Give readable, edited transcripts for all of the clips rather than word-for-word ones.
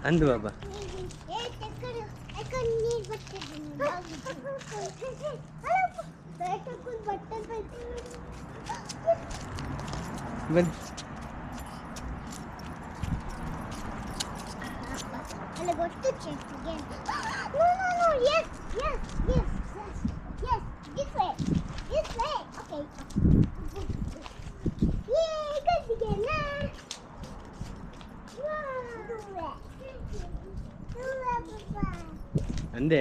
ಅಂದು ಬಾಬಾ ಬನ್ನಿ. ಅಂದೆ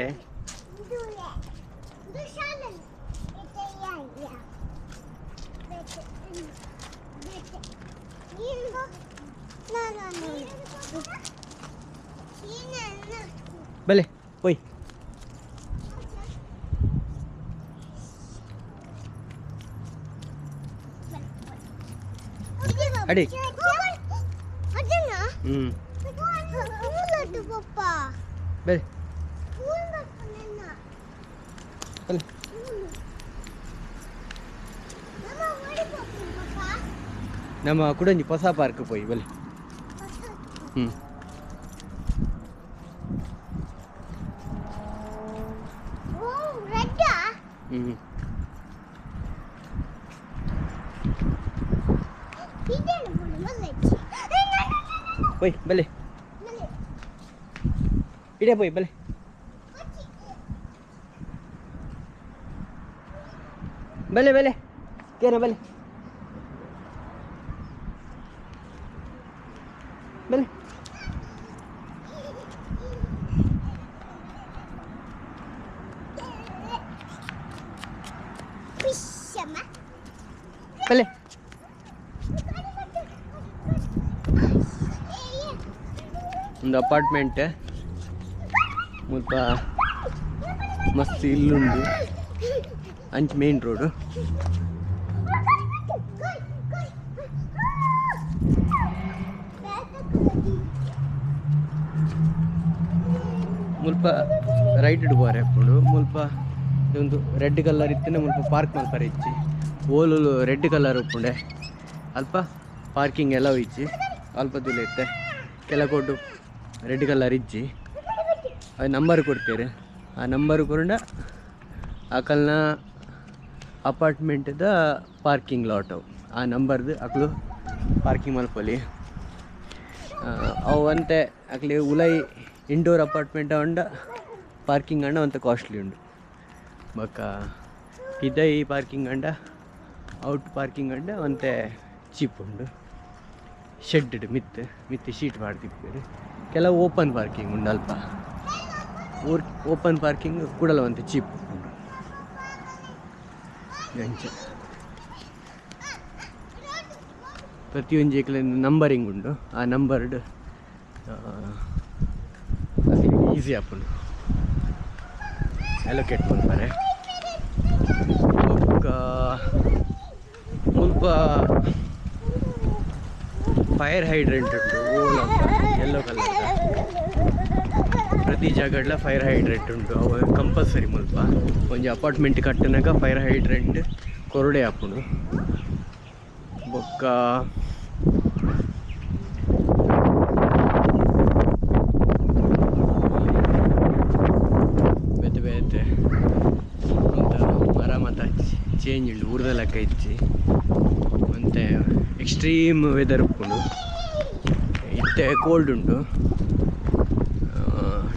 ಬಲೆ ಪೋಯ್ ಅಡಿ. ಹ್ಮ್ ಬಲೆ ಬಲೆ. ನಮ್ಮ ಕುಡಂಜಿ ಹೊಸ ಪಾರ್ಕ್ ಪೋಯಿ ಬಲೆ. ಹ್ಮ್ ಹ್ಮ್ ಪೋಯ್ ಬಲೆ ಇಡೇ ಪೋಯ್ ಬಲೆ. ಬಲೆ ಬಲೆ ಕೇನ ಬಲೆ ಬಲೆ. ಬಲೆ ಒಂದು ಅಪಾರ್ಟ್ಮೆಂಟ್ ಮುಲ್ಪ ಮಸ್ತ್ ಇಲ್ಲುಂಡು ಅಂಚ್ ಮೇನ್ ರೋಡ್. ಮುಲ್ಪ ರೈಟ್ ಬೋರೆ ಉಪ್ಪುಂಡು. ಮುಲ್ಪ ಒಂದು ರೆಡ್ ಕಲರ್ ಇತ್ತಿನ ಮುಲ್ಪ ಪಾರ್ಕ್ ಮಲ್ಪರೆ ಇಚ್ಚಿ ಓಲುಲು ರೆಡ್ ಕಲರ್ ಉಪ್ಪುಂಡೆ ಅಲ್ಪ ಪಾರ್ಕಿಂಗ್ ಎಲ್ಲ ಇಜ್ಜಿ ಅಲ್ಪ ತುಲೆ ಇತ್ತೆ ಕೆಲಕೊಟ್ಟು ರೆಡ್ ಕಲರ್ ಇಜ್ಜಿ. ಆ ನಂಬರ್ ಕೊಡ್ತೀರಿ, ಆ ನಂಬರ್ ಕೊರಂಡ ಅಕಲ್ನ ಅಪಾರ್ಟ್ಮೆಂಟ್ದ ಪಾರ್ಕಿಂಗ್ ಲಾಟ್ ಅವು ಆ ನಂಬರ್ದು ಅಕ್ಲು ಪಾರ್ಕಿಂಗ್ ಮಲ್ಪೊಲಿ. ಅವು ಅಂತೆ ಅಕ್ಲಿ ಉಲೈ ಇಂಡೋರ್ ಅಪಾರ್ಟ್ಮೆಂಟ್ ಉಂಡ ಪಾರ್ಕಿಂಗ್ ಅಂಡ ಒಂತ ಕಾಸ್ಟ್ಲಿ ಉಂಡು. ಬೊಕ್ಕ ಪಿದೈ ಪಾರ್ಕಿಂಗ್ ಅಂಡ ಔಟ್ ಪಾರ್ಕಿಂಗ್ ಅಂಡ ಒಂತೆ ಚೀಪ್ ಉಂಡು. ಶೆಡ್ ಮಿತ್ತು ಮಿತ್ತು ಶೀಟ್ ಮಾಡ್ತಿಪ್ಪೇರು. ಕೆಲವು ಓಪನ್ ಪಾರ್ಕಿಂಗ್ ಉಂಡು ಅಲ್ಪ ಓಪನ್ ಪಾರ್ಕಿಂಗ್ ಕೂಡಲ ಒಂತೆ ಚೀಪ್ ಉಂಡು. ಅಂಚ ಪ್ರತಿಯೊಂಜಿ ನಂಬರಿಂಗ್ ಉಂಡು, ಆ ನಂಬರ್ಡ್ ಈಸಿ ಆಪುಂಡು ಅಲೋಕೇಟ್ ಮಲ್ಪರೆ. ಬೊಕ್ಕ ಮುಲ್ಪ ಫೈರ್ ಹೈಡ್ರೆಂಟ್ ಉಂಟು ಓಲ ಯೆಲ್ಲೋ ಕಲರ್. ಪ್ರತಿ ಜಾಗಡ್ಲ ಫೈರ್ ಹೈಡ್ರೆಂಟ್ ಉಂಟು, ಅವು ಕಂಪಲ್ಸರಿ ಮುಲ್ಪ ಒಂಜಿ ಅಪಾರ್ಟ್ಮೆಂಟ್ ಕಟ್ಟನಾಗ ಫೈರ್ ಹೈಡ್ರೆಂಟ್ ಕೊರಡೆ ಆಪುಂಡು. ಬೊಕ್ಕ ಬೇತೆ ಬೇತೆ ಅಂತ ಮರ ಮತ ಚೇಂಜ್ ಉಂಟು ಊರ್ದ ಲೆಕ್ಕ ಇಜ್ಜಿ. ಮತ್ತು ಎಕ್ಸ್ಟ್ರೀಮ್ ವೆದರ್ ಉಪ್ಪುಂಡು. ಇತ್ತೆ ಕೋಲ್ಡ್ ಉಂಟು,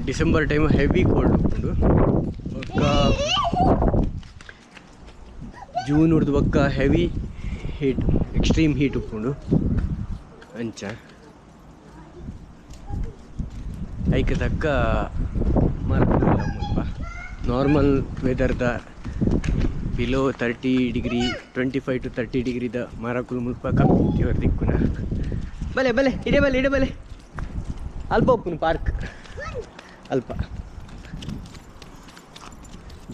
ಡಿಸೆಂಬರ್ ಟೈಮ್ ಹೆವಿ ಕೋಲ್ಡ್ ಉಪ್ಪುಂಡು. ಬೊಕ್ಕ ಜೂನ್ ಉರ್ದು ಬೊಕ್ಕ ಹೆವಿ ಹೀಟ್ ಎಕ್ಸ್ಟ್ರೀಮ್ ಹೀಟ್ ಉಪ್ಪುಂಡು. ಅಂಚ ಐಕ್ ತಕ್ಕ ಮರಕುಲ್ಲ ಮುಲ್ಪ ನಾರ್ಮಲ್ ವೆದರ್ದ ಬಿಲೋ 30 ಡಿಗ್ರಿ 25 to 30 ಡಿಗ್ರಿದ ಮರಕುಲು ಮುಲ್ಪ ಕಮ್ಮಿ ದಿಕ್ಕುನ. ಬಲೆ ಬಲೆ ಇಡೆ ಬಲೆ ಇಡೆ ಬಲೆ ಅಲ್ಪ ಉಪ್ಪುನು ಪಾರ್ಕ್ ಅಲ್ಪ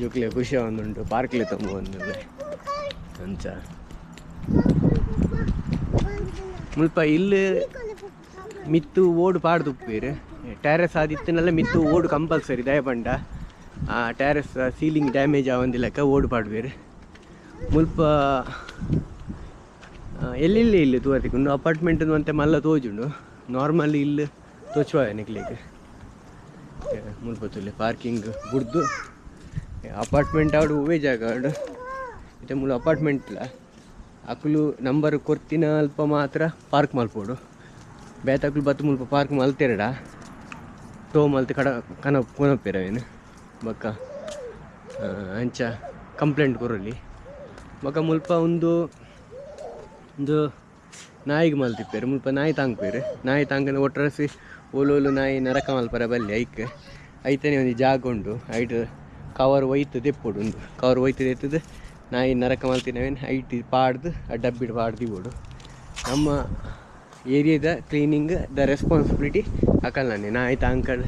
ಜೋಕ್ಲೆ ಖುಷಿ ಒಂದುಂಟು ಪಾರ್ಕ್ಲೆ ತಂಬು ಒಂದುಂಡೆ. ಅಂಚ ಮುಲ್ಪ ಇಲ್ಲಿ ಮಿತ್ತು ಓಡು ಪಾಡ್ದು ಉಪ್ಪೇರು ಟೆರೆಸ್ ಆದಿತ್ತನೆಲ್ಲ ಮಿತ್ತು ಓಡು ಕಂಪಲ್ಸರಿ ದಯಪಂಡ ಆ ಟೆರೆಸ್ ಸೀಲಿಂಗ್ ಡ್ಯಾಮೇಜ್ ಆವಂದಿಲ್ಲಕ್ಕ ಓಡು ಪಾಡ್ಬೇರು. ಮುಲ್ಪ ಎಲ್ಲೆಲ್ಲಿ ಇಲ್ಲಿ ತೂವತಿಕೊಂಡು ಅಪಾರ್ಟ್ಮೆಂಟ್ ಅಂತೆ ಮಲ್ಲ ತೋಜುಂಡು. ನಾರ್ಮಲ್ ಇಲ್ಲಿ ತೋಚುವ ನಿಕ್ಲೆಗ್ ಮುಲ್ಪ ತೂಲೆ ಪಾರ್ಕಿಂಗ್ ಬುಡ್ದು ಅಪಾರ್ಟ್ಮೆಂಟ್ ಆವಡ್ ಒವ್ವೇ ಜಾಗ ಆವಡ್ ಇತ್ತೆ ಮೂಲು ಅಪಾರ್ಟ್ಮೆಂಟ್ಲ ಅಕುಲು ನಂಬರ್ ಕೊರ್ತಿನ ಅಲ್ಪ ಮಾತ್ರ ಪಾರ್ಕ್ ಮಲ್ಪೊಡು ಬೇತಕುಲು ಬತ್ತು ಮುಲ್ಪ ಪಾರ್ಕ್ ಮಲ್ತೆರಡ ಟೋ ಮಲ್ತ್ ಕಡ ಕನ ಕೊನೊಪೆರ್ ಅವೇನು ಬೊಕ್ಕ ಅಂಚ ಕಂಪ್ಲೇಂಟ್ ಕೊರೊಲಿ ಬೊಕ್ಕ ಮುಲ್ಪ ಉಂದು ಉಂದು ನಾಯಿಗ್ ಮಲ್ತಿಪ್ಪೆರ್ ಮುಲ್ಪ ನಾಯಿ ತಾಂಕ್ಪೆರ್ ನಾಯಿ ತಾಂಕನ ಒಟ್ರಾಸಿ ಓಲೋಲು ನಾಯಿ ನರಕ ಮಲ್ಪರೆ ಬಲ್ಲಿ ಐಕ್ ಐತನೇ ಒಂಜಿ ಜಾಗ ಉಂಡು ಐಟ್ ಕವರ್ ಒಯ್ತು ದೆಪ್ಪೊಡು ಉಂದು ಕವರ್ ಒಯ್ತು ದೆತ್ತದು ನಾಯಿ ನರಕ ಮಲ್ತಿನವೇನು ಐಟ್ ಪಾಡ್ದು ಆ ಡಬ್ಬಿಡ್ ಪಾಡ್ದು ದೀವೊಡು ನಮ್ಮ ಏರಿಯಾದ ಕ್ಲೀನಿಂಗ್ ದ ರೆಸ್ಪಾನ್ಸಿಬಿಲಿಟಿ ಅಕಲ್ನನೆ ನಾಯಿ ತಾಂಕಡ್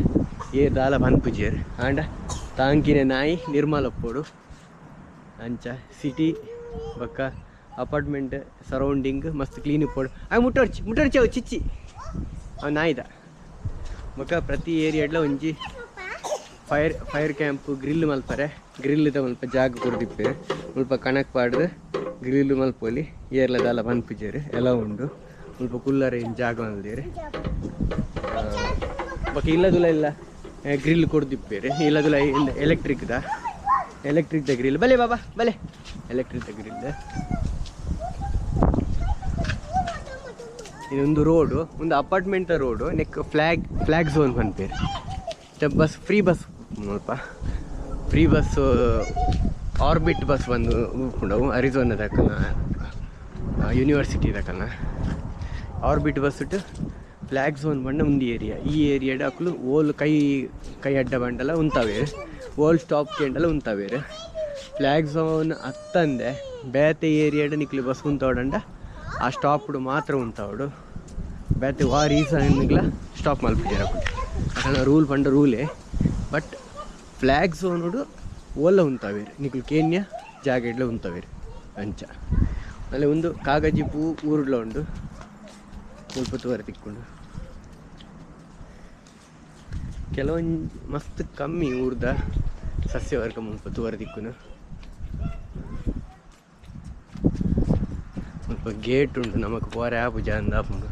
ಏರ್ ದಾಲ ಪನ್ಪುಜೆರ್ ಆಂಡ ತಾಂಕಿನ ನಾಯಿ ನಿರ್ಮಲ ಉಪ್ಪೊಡು ಅಂಚ ಸಿಟಿ ಬೊಕ್ಕ ಅಪಾರ್ಟ್ಮೆಂಟ್ ಸರೌಂಡಿಂಗ್ ಮಸ್ತ್ ಕ್ಲೀನ್ ಉಪ್ಪೊಡು ಆ ಮುಟ್ಟೊರ್ಚಿ ಮುಟ್ಟೊರ್ಚಿ ಅವು ಚಿಚ್ಚಿ ಅವು ನಾಯಿದ ಬೊಕ್ಕ ಪ್ರತಿ ಏರಿಯಾಡ್ಲ ಒಂಜಿ ಫೈರ್ ಫೈರ್ ಕ್ಯಾಂಪ್ ಗ್ರಿಲ್ ಮಲ್ಪರೆ ಗ್ರಿಲ್ದ ಮಲ್ಪ ಜಾಗ ಕೊರ್ದಿಪ್ಪೆರ್ ಮುಲ್ಪ ಕಣಕ್ ಪಾಡ್ದು ಗ್ರಿಲ್ ಮಲ್ಪೊಲಿ ಏರ್ಲ ದಾಲ ಪನ್ಪುಜೆರ್ ಎಲ್ಲ ಉಂಡು ಮುಲ್ಪ ಕುಲ್ಲರೆ ಜಾಗ ಮಲ್ದೆರ್ ಬೊಕ್ಕ ಇಲ್ಲದುಲ ಇಲ್ಲ ಗ್ರಿಲ್ ಕೊರ್ದಿಪ್ಪೆರ್ ಇಲ್ಲದುಲ ಎಲೆಕ್ಟ್ರಿಕ್ದ ಎಲೆಕ್ಟ್ರಿಕ್ದ ಗ್ರಿಲ್ ಬಲೆ ಬಾಬಾ ಬಲೆ ಎಲೆಕ್ಟ್ರಿಕ್ದ ಗ್ರಿಲ್ ಇದೊಂದು ರೋಡು ಒಂದು ಅಪಾರ್ಟ್ಮೆಂಟ್ ರೋಡು ನೆಕ್ ಫ್ಲಾಗ್ ಫ್ಲಾಗ್ ಝೋನ್ ಪನ್ಪೆರ್ ಬಸ್ ಫ್ರೀ ಬಸ್ ಮುಲ್ಪ ಫ್ರೀ ಬಸ್ ಆರ್ಬಿಟ್ ಬಸ್ ಬಂದು ಉಪ್ಪುಂಡವು ಅರಿಜೋನ ದಕಲ್ನ ಯೂನಿವರ್ಸಿಟಿ ದಕಲ್ನ ಆರ್ಬಿಟ್ ಬಸ್ ಇಟ್ಟು ಫ್ಲಾಗ್ ಝೋನ್ ಬಂಡ ಒಂದು ಏರಿಯಾ ಈ ಏರಿಯಾಡ್ ಅಕುಲು ಓಲ್ ಕೈ ಕೈ ಅಡ್ಡ ಬಂಡಲ ಉಂತಾವೇರು ಓಲ್ ಸ್ಟಾಪ್ ಕೇಂಡಲ ಉಂತಾವೇರು ಫ್ಲಾಗ್ ಝೋನ್ ಅತ್ತಂದೆ ಬೇತೆ ಏರಿಯಾಡ್ ನಿಕ್ಲು ಬಸ್ ಉಂತಾವಡಂಡ ಆ ಸ್ಟಾಪ್ಡು ಮಾತ್ರ ಉಂತಾವಡು ಬೇತೆ ವಾ ರೀಸನ್ಗ್ಲ ಸ್ಟಾಪ್ ಮಲ್ಪುಜೆರ್ ಅಕುಲು ಅಕಲ್ನ ರೂಲ್ ಪಂಡ ರೂಲೇ ಬಟ್ ಫ್ಲಾಗ್ ಝೋನುಡು ಓಲ ಉಂತಾವೇರು ನಿಕುಲು ಕೇನ್ಯ ಜಾಗೆಡ್ಲ ಉಂತಾವೇರು ಅಂಚ ಅಲ್ಲಿ ಒಂದು ಕಾಗಜಿ ಪೂ ಊರುಡ್ಲ ಉಂಡು ಮುಲ್ಪ ತೂವರೆ ತಿಕ್ಕುಂಡು ಕೆಲವೊಂದು ಮಸ್ತ್ ಕಮ್ಮಿ ಊರ್ದ ಸಸ್ಯವರ್ಗ ಮುಲ್ಪ ತೂವರೆ ತಿಕ್ಕುನು ಮುಲ್ಪ ಗೇಟ್ ಉಂಡು ನಮಕ್ ಪೋರೆ ಆಪುಜ ಅಂದ್ ಆಪುಂಡು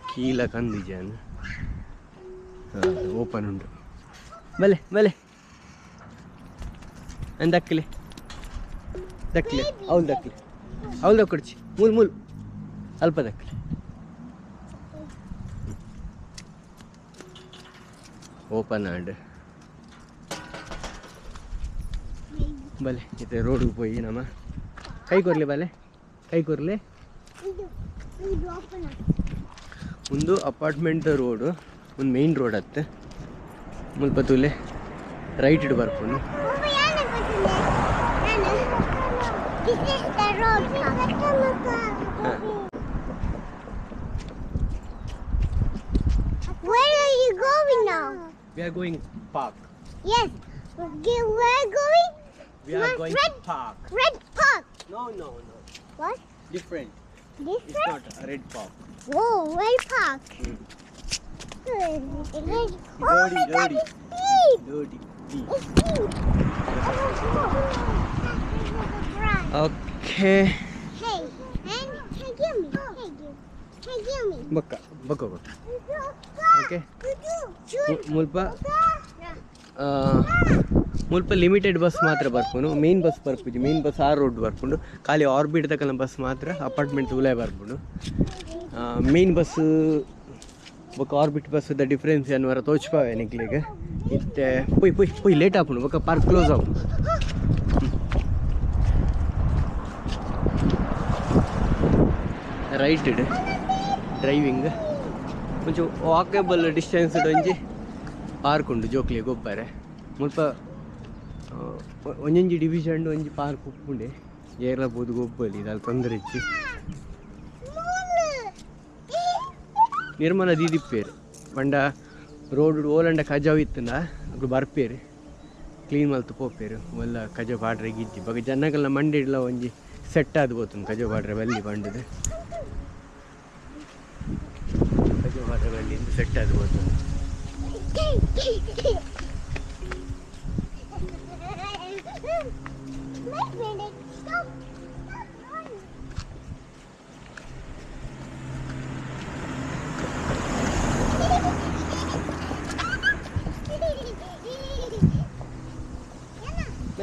ಕೀಲ ಕಂದಿಜಾನ್ ಓಪನ್ ಉಂಡು ಬಲೆ ಬಲೆ ದಕ್ಕಲೆ ದಕ್ಕಲೆ ಅವಳು ದಕ್ಕಲೆ ಅವಳು ದಕ್ಕಡ್ಚಿ ಮೂಲ್ ಮೂಲ್ ಅಲ್ಪ ದಕ್ಕಲೆ ಓಪನ್ ಆಂಡ್ ಬಲೆ ಇತ್ತೆ ರೋಡ್ಗೆ ಪೋಯಿ ನಮ್ಮ ಕೈ ಕೊರ್ಲಿ ಬಲೆ ಕೈ ಕೊರ್ಲಿ ಒಂದು ಅಪಾರ್ಟ್ಮೆಂಟ್ ರೋಡು ಒಂದು ಮೇನ್ ರೋಡ್ ಅತ್ತೆ ಮುಲ್ಪ ತೂಲೆ ರೈಟ್ ಇಡು ಬರ್ಪುಂಡು This is the road. Where are you going now? We are going park. Yes, we're going. We are going red, park. Red park. No, no, no. What? Different. Different? It's not a red park. Whoa, red park. Mm. Red. Oh Dirty, my God, dirty. it's deep. Dirty. Deep. It's deep. Okay. Hey, and hey, give me. Hey, give. Hey, give me. ಬಕ್ಕ ಬಕ್ಕ ಬಕ್ಕ. Okay. ಮುಲ್ಪ ಮುಲ್ಪ limited bus ಮಾತ್ರ ಬರ್ಪುಂಡು main bus ಬರ್ಪುಜಿ main bus ಆ road ಬರ್ಪುಂಡು ಖಾಲಿ ಆರ್ಬಿಟ್ ತಕನ ಬಸ್ ಮಾತ್ರ ಅಪಾರ್ಟ್ಮೆಂಟ್ ಉಲಾಯ್ ಬರ್ಪುಂಡು ಮೇನ್ ಬಸ್ ಬೊಕ್ಕ ಆರ್ಬಿಟ್ ಬಸ್ the difference ಅನ್ವರ ತೋಚ್ಪಾವೆ ನಿಕ್ಲೆಗ್ ಇತ್ತೆ ಪೊಯ್ ಪೊಯ್ ಪೊಯ್ ಲೇಟ್ ಆಪುಂಡು ಬೊಕ್ಕ ಪಾರ್ಕ್ ಕ್ಲೋಸ್ ಆಪುಂಡು ರೈಟ್ ಡ್ರೈವಿಂಗ್ ಒಂಚು ವಾಕೇಬಲ್ ಡಿಸ್ಟೆನ್ಸ್ ಒಂಜಿ ಪಾರ್ಕ್ ಉಂಡು ಜೋಕ್ಲಿ ಗೊಬ್ಬರೆ ಮುಲ್ಪ ಒಂಜೊಂಜಿ ಡಿವಿಷನ್ ಒಂಜಿ ಪಾರ್ಕ್ ಉಪ್ಪುಂಡೆ ಏರ್ಲ ಬೋದು ಗೊಬ್ಬಲಿ ದಾಲ ತೊಂದರೆ ಇಜ್ಜಿ ನಿರ್ಮಲ ದೀದಿಪ್ಪೇರು ಪಂಡ ರೋಡ್ ಓಲಂಡ ಕಜಾವ್ ಇತ್ತಂಡ ಅಕುಲು ಬರ್ಪೇರು ಕ್ಲೀನ್ ಮಲ್ತ್ ಪೋಪೇರು ಒಲ್ಲ ಕಜವು ಪಾಡ್ರೆ ಗಿಜ್ಜಿ ಬೊಕ ಜನಗಲ್ನ ಮಂಡಿಡ್ಲ ಒಂಜಿ ಸೆಟ್ ಆದ್ ಪೋತುಂಡು ಕಜವು ಪಾಡ್ರೆ ಬಲ್ಲಿ ಪಂಡುದು ಕಜವು ಪಾಡ್ರೆ ಬಲ್ಲಿ ಇಂದು ಸೆಟ್ ಆದ್ ಪೋತುಂಡು. Wait a minute, stop.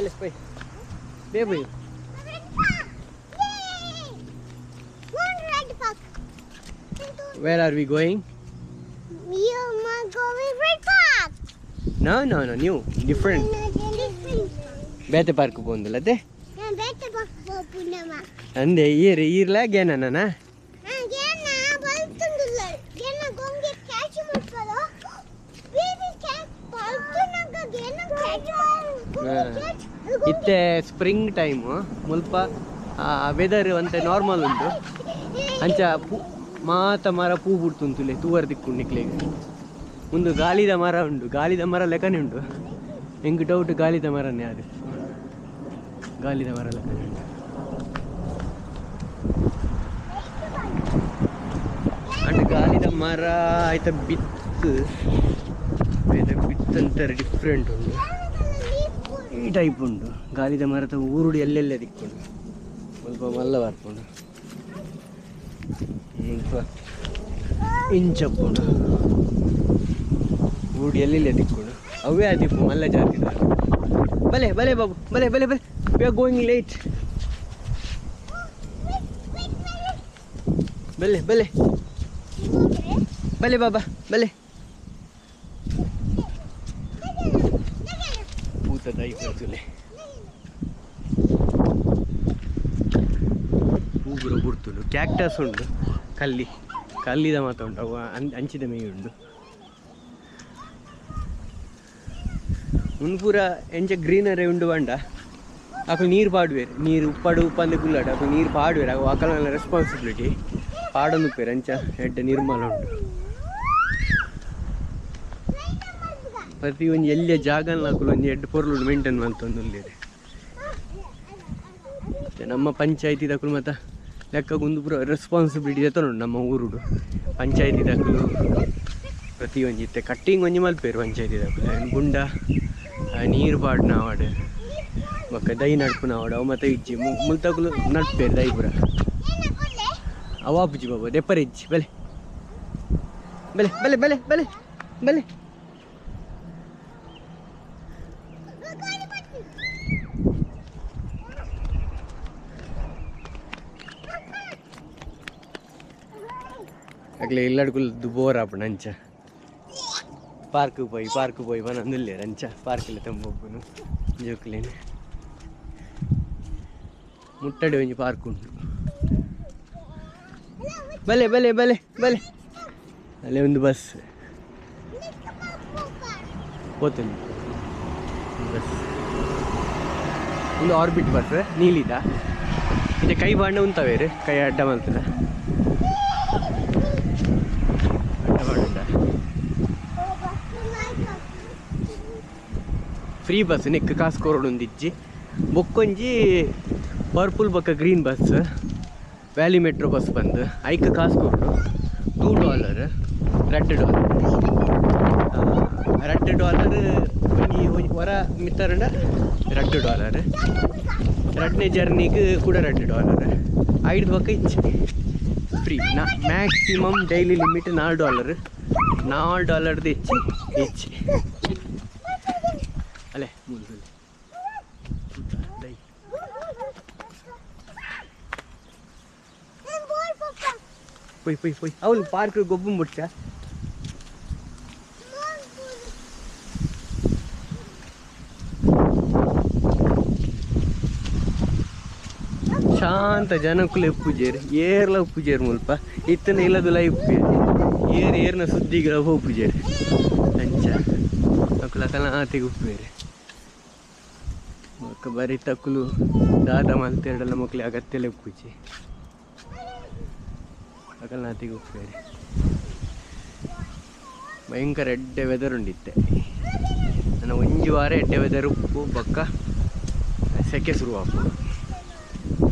ಬಲೆ ಪೋಯ್ ಬೇ ಪೋಯ್. Where are we going? We are going red park. No, no, no, new, different. ಬೇತೆ ಪಾರ್ಕ್ ಪೋಂದುಲ್ಲತೆ? ಬೇತೆ ಪಾರ್ಕ್ ಪೋಪುನಮ. ಅಂದೆ ಈರ್ ಈರ್ಲ ಗೇನನನ? ಗೇನ ಬಲ್ತುಂದುಲ್ಲ. ಗೇನ ಗೊಂಗೆ ಕ್ಯಾಚ್ ಮಾಡ್ಪದ. ಬೇಬಿ ಕ್ಯಾಚ್ ಬಲ್ತುನಗ ಗೇನ ಕ್ಯಾಚ್ ಮಾಡ್. ಇತ್ತೆ ಸ್ಪ್ರಿಂಗ್ ಟೈಮ್ ಮುಲ್ಪ ವೆದರ್ ಅಂತೆ ನಾರ್ಮಲ್ ಉಂಟು. ಅಂಚ ಮಾತ ಮರ ಪೂ ಬಿಡ್ತುಂತುಲೆ ತೂವರ್ ದಿಕ್ಕು ನಿಕ್ಲೆಗ್. ಒಂದು ಗಾಲಿದ ಮರ ಉಂಟು, ಗಾಲಿದ ಮರ ಲೆಕ್ಕನೆ ಉಂಟು. ಎಂಕ್ ಡೌಟ್ ಗಾಲಿದ ಮರನೇ ಅದು, ಗಾಲಿದ ಮರ ಲೆಕ್ಕನೆ ಉಂಟು. ಅಂಡ್ ಗಾಲಿದ ಮರ ಆಯ್ತ ಬಿತ್ತು, ಆಯ್ತ ಬಿತ್ತು ಅಂತಾರೆ ಡಿಫ್ರೆಂಟ್ ಉಂಟು, ಈ ಟೈಪ್ ಉಂಟು. ಗಾಲಿದ ಮರದ ಊರುಡು ಎಲ್ಲೆಲ್ಲ ದಿಕ್ಕುಂಡು, ಸ್ವಲ್ಪ ಮಲ್ಲ ಬರ್ಪುಂಡು, ಸ್ವಲ್ಪ ಇಂಚಪ್ಪುಂಡು, ಊರುಡು ಎಲ್ಲೆಲ್ಲ ದಿಕ್ಕುಂಡು. ಅವೇ ಅದಿಪ್ಪು ಮಲ್ಲ ಜಾತಿ. ಬಲೆ ಬಲೆ ಬಾಬು ಬಲೆ ಬಲೆ ಬಲೆ, we are going late. ಬಲೆ ಬಲೆ ಬಲೆ ಬಾಬಾ ಬಲೆ. ಪೂತ ದೈ ಬರ್ತುಲೆ ಪೂಗುರ ಬುಡ್ತುಂಡು. ಕ್ಯಾಕ್ಟಸ್ ಉಂಟು, ಕಲ್ಲಿ ಕಲ್ಲಿದ ಮಾತ ಉಂಟು, ಅವು ಅಂಚಿದ ಮೇಯ್ ಉಂಟು. ಉಂದು ಪೂರ ಎಂಚ ಗ್ರೀನರಿ ಉಂಡು ಬಂಡ ಅಕುಲು ನೀರು ಪಾಡುವೇರು, ನೀರು ಉಪ್ಪಾಡು ಉಪ್ಪಂದೆ ಗುಲ್ಲಾಡು ಅಕುಲು ನೀರು ಪಾಡುವೇರು. ಅವು ಅಕಲ ರೆಸ್ಪಾನ್ಸಿಬಿಲಿಟಿ ಪಾಡೊಂದು ಉಪ್ಪೇರು. ಅಂಚ ಎಡ್ಡೆ ನಿರ್ಮಲ ಉಂಟು. ಪ್ರತಿ ಒಂಜಿ ಎಲ್ಲಿಯ ಜಾಗನ ಅಕುಲು ಒಂಜಿ ಎಡ್ಡೆ ಪೊರ್ಲು ಮೇಂಟೈನ್ ಮಲ್ತೊಂದುಲ್ಲೆರ್. ನಮ್ಮ ಪಂಚಾಯತಿ ದಕುಲು ಮಾತ ಲೆಕ್ಕಗ್ ಉಂದು ಪೂರ ರೆಸ್ಪಾನ್ಸಿಬಿಲಿಟಿ ದೆತ್ತೊನುಂಡು ನಮ್ಮ ಊರುಡು. ಪಂಚಾಯತಿ ದಕುಲು ಪ್ರತಿ ಒಂಜಿ ಇತ್ತೆ ಕಟ್ಟಿಂಗ್ ಒಂಜಿ ಮಲ್ಪೇರು ಪಂಚಾಯತಿ ದಕುಲು. ಗುಂಡ ನೀರು ಪಾಡ್ನಾವಡ್ ಬೊಕ್ಕ ದೈ ನಡ್ಪುನಾವಡ್ ಅವು ಮಾತ ಇಜ್ಜಿ. ಮುಲ್ತಕುಲು ನಡ್ಪೇರು ದೈ ಪೂರ. ಅವು ಆಪುಜಿ ಬಾಬು, ದೆಪ್ಪರೆ ಇಜ್ಜಿ. ಬಲೆ ಬಲೆ ಬಲೆ ಬಲೆ ಬಲೆ ಬಲೆ. ಅಕ್ಲೆ ಇಲ್ಲಡ್ಕುಲು ಬೋರ್ ಆಪುಂಡು ಅಂಚ. ಪಾರ್ಕ್ ಪೋಯಿ ಪಾರ್ಕ್ ಪೋಯಿ ಪನೊಂದುಲ್ಲೆರ್ ಅಂಚ. ಪಾರ್ಕ್ ತಂಬೊಪ್ಪುನು ಜೋಕುಲೆನ್. ಮುಟ್ಟಡೆ ಒಂಜಿ ಪಾರ್ಕ್ ಉಂಟು. ಬಲೆ ಬಲೆ ಬಲೆ ಬಲೆ. ಅಲ್ಲೇ ಒಂದು ಬಸ್ ಪೋತುಂಡು ಬಸ್, ಒಂದು ಆರ್ಬಿಟ್ ಬಸ್ ನೀಲಿದ. ಇತ್ತೆ ಕೈ ಬಾಂಡ ಉಂತವೇರು, ಕೈ ಅಡ್ಡ ಮಲ್ತದ ಅಡ್ಡ ಬಾಂಡ. ಫ್ರೀ ಬಸ್ ನೆಕ್ ಕಾಸು ಕೊರೊಡೊಂದಿಜ್ಜಿ. ಬೊಕ್ಕೊಂಜಿ ಪರ್ಪಲ್ ಬೊಕ್ಕ green bus, valley metro bus ಬಂದು ಐಕ್ ಕಾಸು ಕೊರೊಡು. $2 $2 $2 ಒಂಜಿ ಹೊರ ಮಿತ್ತರಂಡ $2. ರಡ್ನೇ ಜರ್ನಿಗೆ ಕೂಡ $2. ಐದು ಬೊಕ್ಕ ಇಜ್ಜಿ ಫ್ರೀ. ನಾ ಮ್ಯಾಕ್ಸಿಮಮ್ ಡೈಲಿ ಲಿಮಿಟ್ $4. $4 ಹೆಚ್ಚಿ ಹೆಚ್ಚಿ. ಅಲ್ಲೇ ಮೂರು ದೈ ಪೊಯ್ ಪೊಯ್ ಪೊಯ್. ಅವಳು ಪಾರ್ಕ್ ಗೊಬ್ಬು ಮುಟ್ಟ. ಶಾಂತ ಜನಕ್ಕುಲು ಉಪ್ಪುಜೇರು, ಏರ್ಲ ಉಪ್ಪುಜೇರು ಮುಲ್ಪ. ಇತ್ತನ ಇಲ್ಲದುಲ ಉಪ್ಪೇರು, ಏರ್ ಏರ್ನ ಸುದ್ದಿಗಳ ಹೋಪುಜೇರು. ಅಂಚ ಅಕುಲು ಅಕಲ ಆತೆಗ್ ಉಪ್ಪೇರು. ಬೊಕ್ಕ ಬರಿ ತಕ್ಕುಲು ದಾದ ಮಲ್ತೆರಡಲ ಮೊಕ್ಲೆ ಅಗತ್ಯಲೆ ಉಪ್ಪುಜಿ, ಅಕಲ್ನಾತಿಗೆ ಉಪ್ಪೇರು. ಭಯಂಕರ ಎಡ್ಡೆ ವೆದರ್ ಉಂಡಿತ್ತೆ. ನನ್ನ ಒಂಜಿ ವಾರ ಎಡ್ಡೆ ವೆದರ್ ಉಪ್ಪು. ಬೊಕ್ಕ ಸೆಕೆ ಶುರು ಆಪುಂಡು.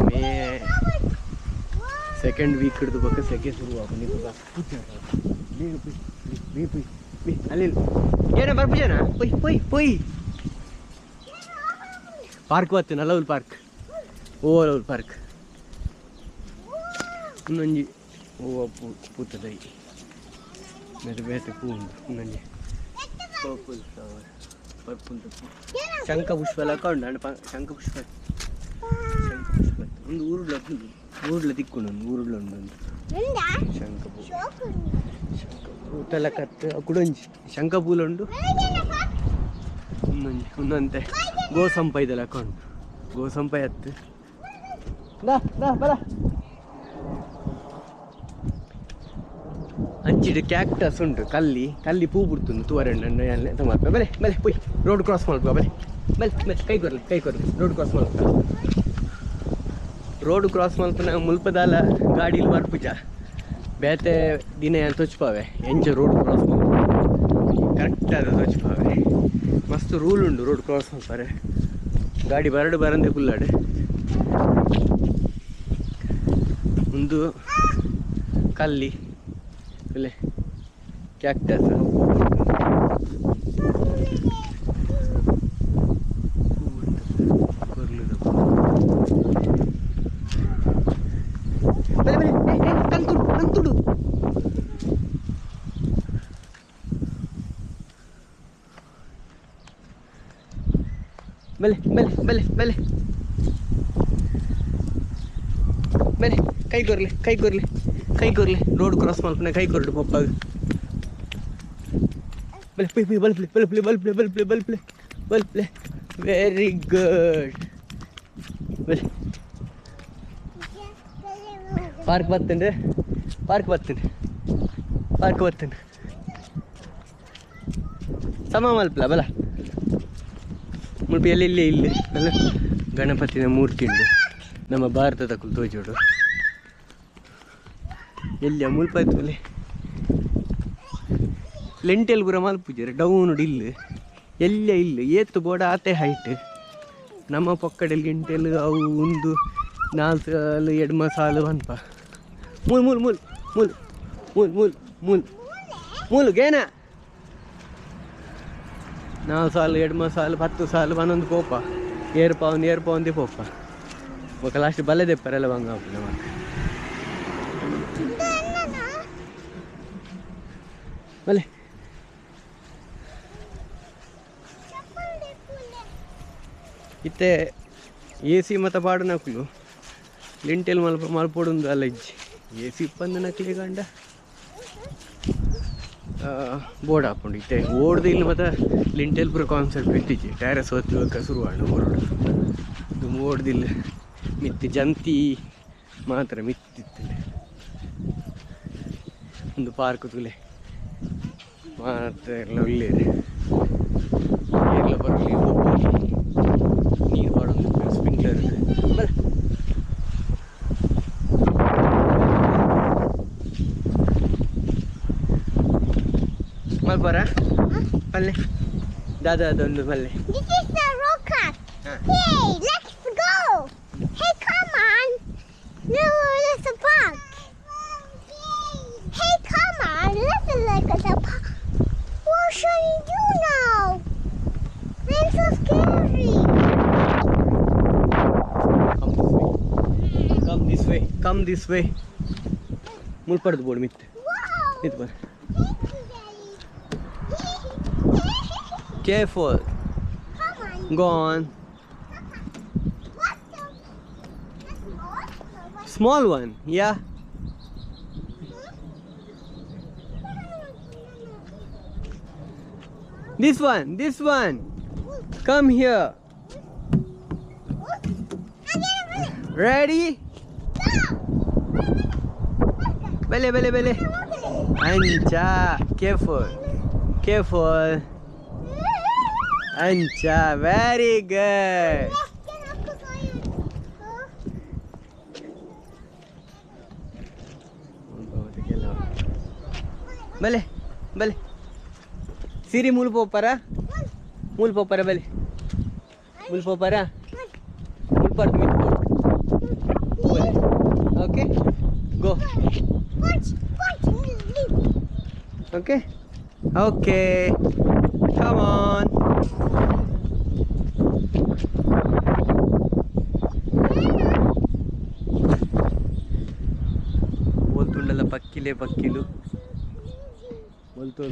ಮೇ ಸೆಕೆಂಡ್ ವೀಕ್ ಹಿಡಿದು ಬೊಕ್ಕ ಸೆಕೆ ಶುರು ಆಪುಂಡು. ಅಲ್ಲಿ ಏನ ಬರ್ಪುಜನ ಪೊಯ್ ಪೊಯ್ ಪೊಯ್. ಪಾರ್ಕ್ ಬತ್ತು ನಲ್ಲವುಲ್ ಪಾರ್ಕ್, ಓಲವುಲ್ ಪಾರ್ಕ್. ಇನ್ನೊಂಜಿ ಹೂವು ಪೂತದೈ ಬೇತೆ ಬೇತೆ ಪೂ ಉಂಟು. ಇನ್ನೊಂಜಿ ಪರ್ಪಲ್ ಫ್ಲವರ್. ಪರ್ಪುಂದು ಶಂಖ ಪುಷ್ಪ ಲಕ ಉಂಡು ಅಂಡ ಶಂಖ ಪುಷ್ಪ ಶಂಖ ಪುಷ್ಪ ಒಂದು ಊರುಡ್ಲ ಊರುಡ್ಲ ತಿಕ್ಕುಂಡು ಒಂದು ಊರುಡ್ಲ ಉಂಡು ಒಂದು ಶಂಖ ಪೂ ಶಂಖ ಪೂ ಕತ್ತು ಕುಡೊಂಜಿ ಶಂಖ ಪೂಲ ಉಂಡು ಒಂದೊಂಜಿ ಒಂದೊಂತೆ ಗೋಸಂಪೈದ ಲಕ ಉಂಡು ಗೋಸಂಪೈ ಹತ್ತು ದಾ ದಾ ಬಲ ಅಂಚಿಡು ಕ್ಯಾಕ್ಟಸ್ ಉಂಟು ಕಲ್ಲಿ ಕಲ್ಲಿ ಪೂ ಬಿಡ್ತುಂಡು ತೂವರೆ ಉಂಡು ಬಲೆ ಬಲೆ ಪೋಯ್ ರೋಡ್ ಕ್ರಾಸ್ ಮಲ್ಪ ಬಲೆ ಬಲೆ ಬಲೆ ಕೈ ಕೊರ್ಲೆ ಕೈ ಕೊರ್ಲೆ ರೋಡ್ ಕ್ರಾಸ್ ಮಲ್ಪ ರೋಡ್ ಕ್ರಾಸ್ ಮಲ್ಪನ ಮುಲ್ಪದಾಲ ಗಾಡಿಲಿ ಬರ್ಪುಜ ಬೇತೆ ದಿನ ತೊಚ್ಪಾವೆ ಎಂಚ ರೋಡ್ ಕ್ರಾಸ್ ಮಲ್ಪ ಕರೆಕ್ಟ್ ಆದ ತೊಚ್ಪಾವೆ ಮಸ್ತ್ ರೂಲ್ ಉಂಡು ರೋಡ್ ಕ್ರಾಸ್ ಮಲ್ಪಾರೆ ಗಾಡಿ ಬರಡು ಬರಂದೆ ಕುಲ್ಲಾಡು ಒಂದು ಕಲ್ಲಿ ಇಲ್ಲೇ ಕ್ಯಾಕ್ಟಸ್ ಬಲೆ ಬಲೆ ಕಂತುಡು ಕಂತುಡು ಬಲೆ ಬಲೆ ಬಲೆ ಬಲೆ ಬಲೆ ಕೈ ಕೊರ್ಲೆ ಕೈ ಕೊರ್ಲೆ ಕೈ ಕೊರ್ಲೆ ರೋಡ್ ಕ್ರಾಸ್ ಮಲ್ಪನೆ ಕೈ ಕೊರಡು ಪಪ್ಪಾಗ ಬಲೆ ಪುಯ್ ಪುಯ್ ಬಲ್ಪ್ಲೆ ಬಲ್ಪ್ಲೆ ಬಲ್ಪ್ಲೆ ಬಲ್ಪ್ಲೆ ಬಲ್ಪ್ಲೆ ಬಲ್ಪ್ಲೆ ವೆರಿ ಗುಡ್ ಬಲೆ ಪಾರ್ಕ್ ಬರ್ತೇನೆ ಪಾರ್ಕ್ ಬರ್ತೇನೆ ಪಾರ್ಕ್ ಬರ್ತೇನೆ ಸಮ ಮಲ್ಪಲ ಬಲ ಮುಲ್ಪ ಎಲ್ಲಿ ಇಲ್ಲಿ ಇಲ್ಲಿ ಅಲ್ಲ ಗಣಪತಿನ ಮೂರ್ತಿ ಉಂಟು ನಮ್ಮ ಭಾರತದ ಕುಲ್ ತೋಜೋಡು ಎಲ್ಲಿ ಮುಲ್ಪ ಆಯ್ತು ಲೆಂಟೆಲ್ ಪೂರ ಮಲ್ಪುಜೆರ್ ಡೌನ್ ಇಲ್ಲ ಎಲ್ಲ ಇಲ್ಲ ಏತು ಬೋಡ ಆತೆ ಹೈಟ್ ನಮ್ಮ ಪೊಕ್ಕಡೆಲ್ ಗಿಂಟೆಲ್ ಅವು ಒಂದು ನಾಲ್ಕು ಸಾಲು ಎಡ್ಮ ಸಾಲು ಪನ್ಪ ಮೂಲ್ ಮೂಲ್ ಮೂಲ್ ಮೂಲ್ ಮೂಲ್ ಮೂಲ್ ಮೂಲ್ ಮೂಲು ಗೇನ ನಾಲ್ಕು ಸಾಲು ಎಡ್ಮ ಸಾಲು 10 ಸಾಲು 11 ಪೋಪ ಏರ್ಪಾವಂದು ಏರ್ಪಾವಂದೇ ಪೋಪ ಬೊಕ ಲಾಸ್ಟ್ ಬಲ್ಲೆ ದೆಪ್ಪರೆಲ್ಲ ಬಂಗ ಆಪುಂಡು ನಮಕ್ ಬಲೆ ಇತ್ತೆ ಎ ಸಿ ಮತ ಪಾಡುನಕುಲು ಲಿಂಟೆಲ್ ಮಲ್ಪ ಮಲ್ಪೊಡುಂದು ಅಲ್ಲ ಇಜ್ಜಿ ಎ ಸಿ ಇಪ್ಪಂದು ನಕ್ಲಿ ಗಂಡ ಬೋರ್ಡ್ ಆಪುಂಡು ಇತ್ತೆ ಓಡ್ದು ಇಲ್ಲಿ ಮತ್ತೆ ಲಿಂಟೆಲ್ ಪೂರ ಕಾನ್ಸೆಪ್ಟ್ ಇತ್ತಿಜ್ಜಿ ಟೈರಸ್ ಒತ್ತುವಕ್ಕ ಶುರು ಆಂಡ್ ಓಡೋಡು ಓಡ್ದಿಲ್ಲ ಮಿತ್ತಿ ಜಂತಿ ಮಾತ್ರ ಮಿತ್ತಿತ್ತಲೆ ಒಂದು ಪಾರ್ಕ್ ತೂಲೆ ಮಾತ್ರ ಎಲ್ಲ ಉಳ್ಳೇರು ಏರ್ಲ ಬರಲಿ ನೀರು ಪಾಡೊಂದು ಸ್ಪ್ರಿಂಕ್ಲರ್ ಬರ ಮಲ್ಪರ ಪಲ್ಲೆ ದಾದಾ ಅದೊಂದು ಪಲ್ಲೆ. This is the rocket. Hey, let's go. Hey, come on. No, let's park. Hey, come on. Let's look at the park. What should we do now? I'm so scary. Come this way. Come this way. Come this way. ಮುಲ್ಪಡ್ದು board ಮಿತ್ತು. ಇದು ಬರ್. Careful. Come on. Go on. What's the small? Small one, yeah. This one, this one. Come here. Ready? Bele, bele, bele. Ancha, careful. Careful. Ancha, very good. ಬಲೆ ಬಲೆ ಸಿರಿ ಮೂಲು ಪೋಪಾರ ಮೂಲು ಪೋಪಾರ ಬಲೆ ಮೂಲು ಪೋಪಾರ ಮುಲ್ಪಾರ್ದು ಮಿತ್ತು ಬಲೆ okay go okay okay come on ಪಕ್ಕಿಲೆ ಪಕ್ಕಿಲು ಒಲ್ತು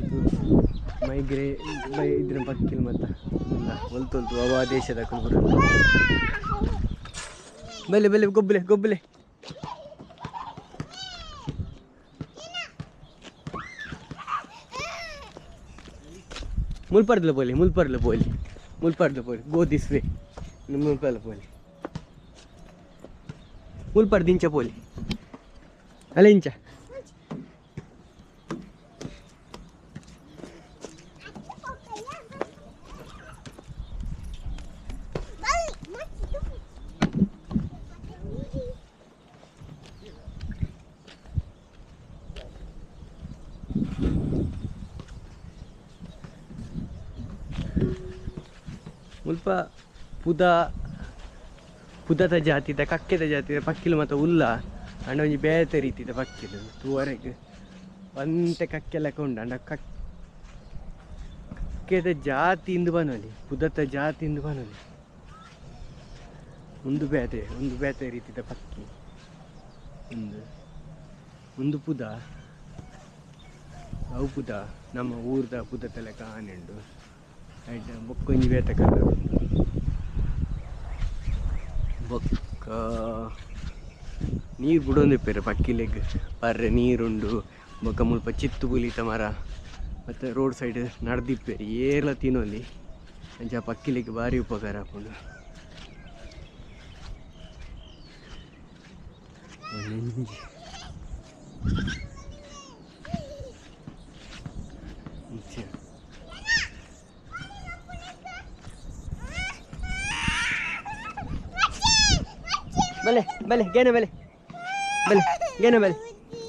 ಮೈಗ್ರೇ ಇದ್ರ ಪಕ್ಕಿಲ್ ಮತ್ತ ಒಲ್ತು ಒಲ್ತು ಅವ ದೇಶದ ಕುಲ್ಬುರು ಬಲೆ ಬಲೆ ಗೊಬ್ಬಲೆ ಗೊಬ್ಬಲೆ ಮುಲ್ಪರ್ದಲ ಪೋಲಿ ಮುಲ್ಪರ್ಲ ಪೋಲಿ ಮುಲ್ಪರ್ದ ಪೋಲಿ ಗೋ this way ಮುಲ್ಪರ್ಲ ಪೋಲಿ ಮುಲ್ಪರ್ದ ಇಂಚ ಪೋಲಿ ಅಲ್ಲ ಇಂಚ ಮುಲ್ಪ ಪುದ ಪುದತ ಜಾತಿದ ಕಕ್ಕೆದ ಜಾತಿದ ಪಕ್ಕಿಲು ಮತ್ತು ಉಲ್ಲ ಅಂಡ ಒಂಜಿ ಬೇತೆ ರೀತಿದ ಪಕ್ಕಿಲು ತೂವರೆಗ್ ಒಂತೆ ಕಕ್ಕೆಲಕ ಉಂಡು ಅಂಡ ಕಕ್ಕೆದ ಜಾತಿ ಇಂದು ಬನೊಲಿ ಪುದತ ಜಾತಿ ಇಂದು ಬನೊಲಿ ಒಂದು ಬೇತೆ ರೀತಿದ ಪಕ್ಕಿ ಒಂದು ಒಂದು ಪುದ ಅವು ಪುದ ನಮ್ಮ ಊರ್ದ ಪುದತ ಲೆಕ್ಕ ಆನೆಂಡು ಐಟ್ ಬೊಕ್ಕೊಂಜಿ ಬೇತೆ ಕಲರ್ ಬೊಕ್ಕ ನೀರು ಬುಡೊಂದಿಪ್ಪೆರ್ ಪಕ್ಕಿಲೆಗ್ ಪರ್ರೆ ನೀರುಂಡು ಬೊಕ್ಕ ಮುಲ್ಪ ಚಿತ್ತು ಪುಲಿತ ಮರ ಮತ್ತು ರೋಡ್ ಸೈಡ್ ನಡ್ದಿಪ್ಪೆರ್ ಏರ್ಲ ತಿನೊಲಿ ಅಂಚ ಪಕ್ಕಿಲೆಗ್ ಭಾರಿ ಉಪಕಾರ ಆಪುಂಡು. ಒಂಜಿ ಬಲೆ ಬಲೆ ಗೇನ ಬಲೆ ಬಲೆ ಗೇನ ಬಲೆ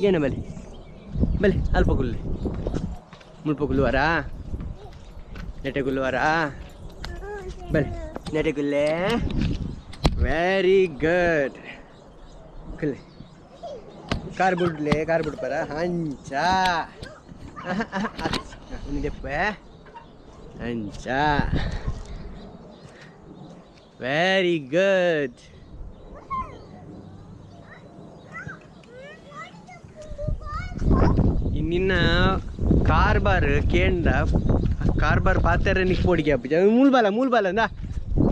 ಗೇನ ಬಲೆ ಬಲೆ ಅಲ್ಪ ಗುಲ್ಲೆ ಮುಲ್ಪ ಗುಲ್ಲುವಾರಾ ನೆಟೆ ಗುಲ್ಲುವಾರಾ ಬಲೆ ನೆಟೆ ಗುಲ್ಲೆ ವೆರಿ ಗುಡ್ ಕುಲ್ಲೆ ಕಾರ್ ಬಿಡ್ಲೆ ಕಾರ್ ಬಿಡ್ಪಾರ ಅಂಚ ಒಂದೆಪ್ಪ ಅಂಚ ವೆರಿ ಗುಡ್. ನಿನ್ನ ಕಾರ್ಬಾರ್ ಕೇಂದ್ರ ಕಾರ್ಬಾರ್ ಪಾತೆರೆ ನಿಕ್ ಪೋಡಿಗೆ ಅಪ್ಪು ಮೂಲ್ಬಾಲ ಮೂಲ್ಬಾಲ ಅಂದ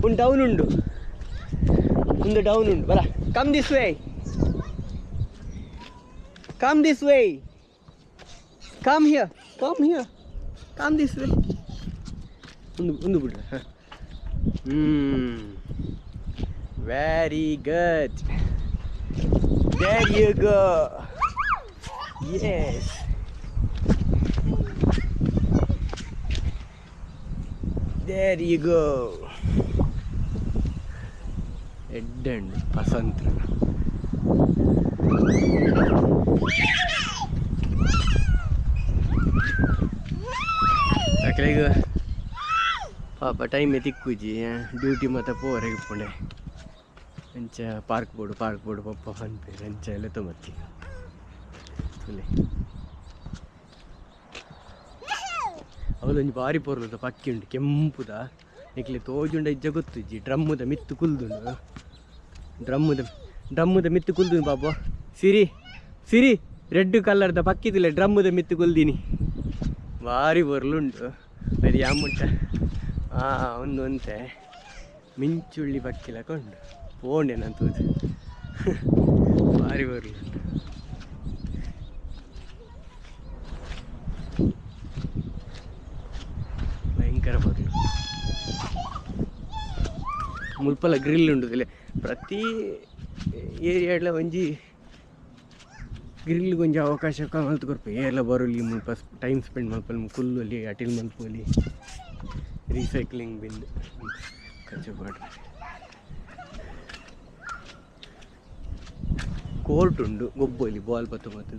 ಒಂದು ಡೌನ್ ಉಂಡು ಒಂದು ಡೌನ್ ಉಂಡು ಬಲ come this way come this way come here come here come this way ಒಂದು ಒಂದು ಬಿಡ್ರ very good there you go yes there you go. ಎಡ್ಡೆಂಡ್ ಪಸಂತ್ರ ಅಕ್ಲೆಗ್ ಪಾಪ ಟೈಮ್ ತಿಕ್ಕುಜಿ ಡ್ಯೂಟಿ ಮತ್ತೆ ಪೋರೆಗ್ ಇಪ್ಪುಂಡೆ ಅಂಚ ಪಾರ್ಕ್ ಬೋಡು ಪಪ್ಪ ಪನ್ಪೆರ್ ಅಂಚ ಎಲ್ಲ ತೊಂಬತ್ತಿ ಅವಲೊಂಜಿ ಬಾರಿ ಪೊರ್ಲುದ ಪಕ್ಕಿ ಉಂಡು ಕೆಂಪುದ ನಿಕ್ಲೆ ತೋಜುಂಡ ಇಜ್ಜ ಗೊತ್ತುಜ್ಜಿ ಡ್ರಮ್ಮುದ ಮಿತ್ತು ಕುಲ್ದುಂಡು ಡ್ರಮ್ಮುದ ಮಿತ್ತು ಕುಲ್ದುಂಡು ಬಾಬು ಸಿರಿ ಸಿರಿ ರೆಡ್ ಕಲರ್ದ ಪಕ್ಕಿದಿಲ್ಲ ಡ್ರಮ್ಮುದ ಮಿತ್ತು ಕುಲ್ದಿನಿ ಬಾರಿ ಪೊರ್ಲುಂಡು ಅದು ಯಾಮುಂಟ ಒಂದು ಒಂತೆ ಮಿಂಚುಳ್ಳಿ ಪಕ್ಕಿಲಕ ಉಂಡು ಪೋಂಡೆ ನಾನು ತೂದು ಬಾರಿ ಪೊರ್ಲುಂಡು. ಭಯಂಕರ ಪೊರ್ಲು ಮುಲ್ಪಲ ಗ್ರಿಲ್ ಉಂಡು ಪ್ರತಿ ಏರಿಯಾಡ್ಲ ಒಂಜಿ ಗ್ರಿಲ್ ಒಂಜಿ ಅವಕಾಶ ಮಲ್ತ್ ಕೊರ್ಪೆ ಏರ್ಲ ಬರೋಲಿ ಮುಲ್ಪ ಟೈಮ್ ಸ್ಪೆಂಡ್ ಮಲ್ಪಲಿ ಕುಲ್ಲೊಲಿ ಅಟಿಲ್ ಮಲ್ಪೊಲಿ ರೀಸೈಕ್ಲಿಂಗ್ ಬಿನ್ ಕಚ್ಚು ಪಾಡ್ರೆ ಕೋರ್ಟ್ ಉಂಡು ಗೊಬ್ಬೊಲಿ ಬಾಲ್ ಪತ್ತು ಮತ್ತು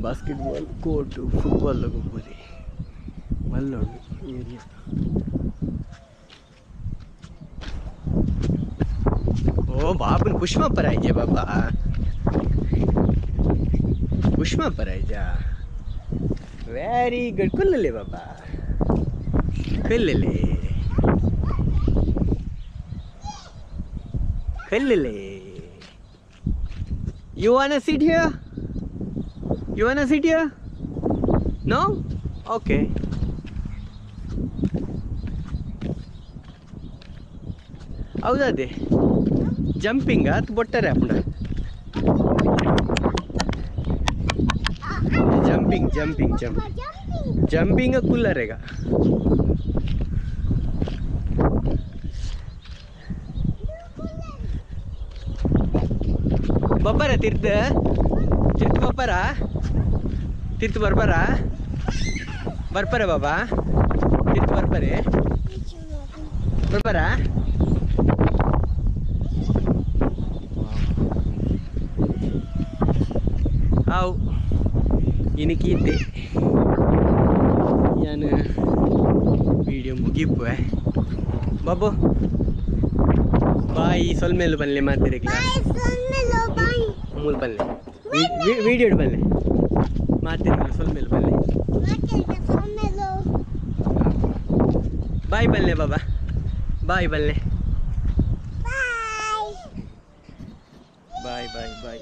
ಬಾಸ್ಕೆಟ್ ಬಾಲ್ ಕೋರ್ಟ್ ಫುಟ್ಬಾಲ್ ಗೊಬ್ಬೊಲಿ ಮಲ್ಲ ಉಂಡು ಏರಿಯಾ. ಓ ಬಾಬನ್ ಪುಷ್ಮ ಪರಾಯ್ಜೆ ಬಾಬಾ ಪುಷ್ಮ ಪರಾಯ್ಜಾ ವೆರಿ ಗುಡ್ ಕುಲ್ಲಲೆ ಬಾಬಾ ಕುಲ್ಲಲೆ ಕುಲ್ಲಲೆ. You wanna sit here? You wanna sit here? No? Okay. ಹೌದಾ ಜಂಪಿಂಗ್ ಅದು ಬೊಟ್ಟರೆ ಅಪ್ಪಣ ಜಂಪಿಂಗ್ ಜಂಪಿಂಗ್ ಜಂಪಿಂಗ್ ಜಂಪಿಂಗ್ ಕುಲ್ಲರೆಗ ಬಬ್ಬರ ತಿರ್ತು ತಿರ್ತು ಬಬ್ಬರ ತಿರ್ತು ಬರ್ಬಾರ ಬರ್ಪಾರ ಬಾಬಾ ತಿರ್ತು ಬರ್ಪಾರೆ ಬರ್ಪಾರ ಅವು ಇನಕೀತೆ ಯಾನು ವಿಡಿಯೋ ಮುಗಿಪುವೆ ಬಾಬು ಬಾಯ್ ಸೊಲ್ಮೇಲು ಬನ್ಲೆ ಮಾತಿರಕ್ಲ ಮೂಲು ಬನ್ಲೆ ವಿಡಿಯೋ ಬನ್ಲೆ ಮಾತಿರಕ್ಲ ಸೊಲ್ಮೇಲು ಬನ್ಲೆ ಬಾಯ್ ಬನ್ಲೆ ಬಾಬಾ ಬಾಯ್ ಬನ್ಲೆ ಬಾಯ್ ಬಾಯ್ ಬಾಯ್.